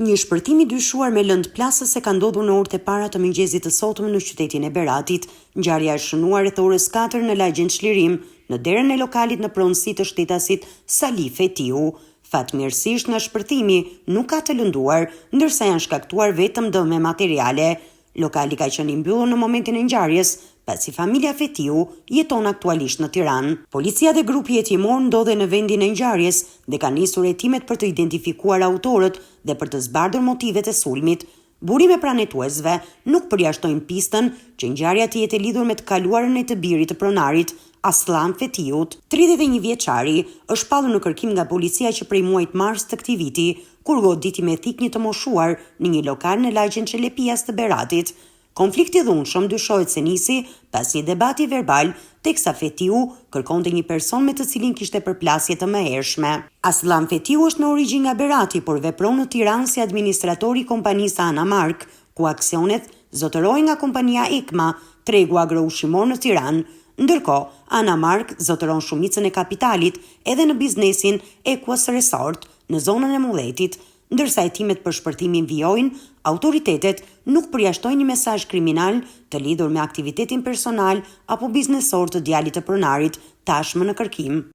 Një shpërthim i dyshuar me lëndë plasëse ka ndodhur në orët e para të mëngjesit të sotëm në qytetin e Beratit. Ngjarja është shënuar rreth orës katër në lagjen Çlirim, në derën e lokalit në pronësi të shtetasit Sali Fetiu. Fatmirësisht nga shpërthimi nuk ka të lënduar, ndërsa janë shkaktuar vetëm dëme materiale. Lokali ka qenë i mbyllur në momentin e ngjarjes, pasi familja Fetiu jeton aktualisht në Tiranë. Policia dhe grupi hetimor ndodhen në vendin e ngjarjes dhe kanë nisur hetimet për të identifikuar autorët dhe për të zbardhur motivet e sulmit. Burime pranë hetuesve nuk përjashtojnë pistën që ngjarja të jetë e lidhur me të kaluarën e të birit të pronarit, Asllan Fetiut. 31 vjeçari është shpallur në kërkim nga policia që prej muajit mars të këtij viti, kur goditi me thikë një të moshuar në një lokal në lagjen Çelepias të Beratit. Konflikti i dhunshëm dyshohet se nisi pas një debati verbal, teksa Fetiu kërkonte një person me të cilin kishte përplasje të mëhershme. Asllan Fetiu është me origjinë nga Berati, por vepron në Tiranë si administrator i kompanisë Anamark, ku aksionet zotërohen nga kompania Ekma, tregu agroushqimor në Tiranë. Ndërkohë, Anamark zotëron shumicën e kapitalit edhe në biznesin Equus Resort, në zonën e Mulletit. Ndërsa hetimet për shpërthimin vijojnë, autoritetet nuk përjashtojnë një mesazh kriminal të lidhur me aktivitetin personal apo biznesor të djalit të pronarit, tashmë në kërkim.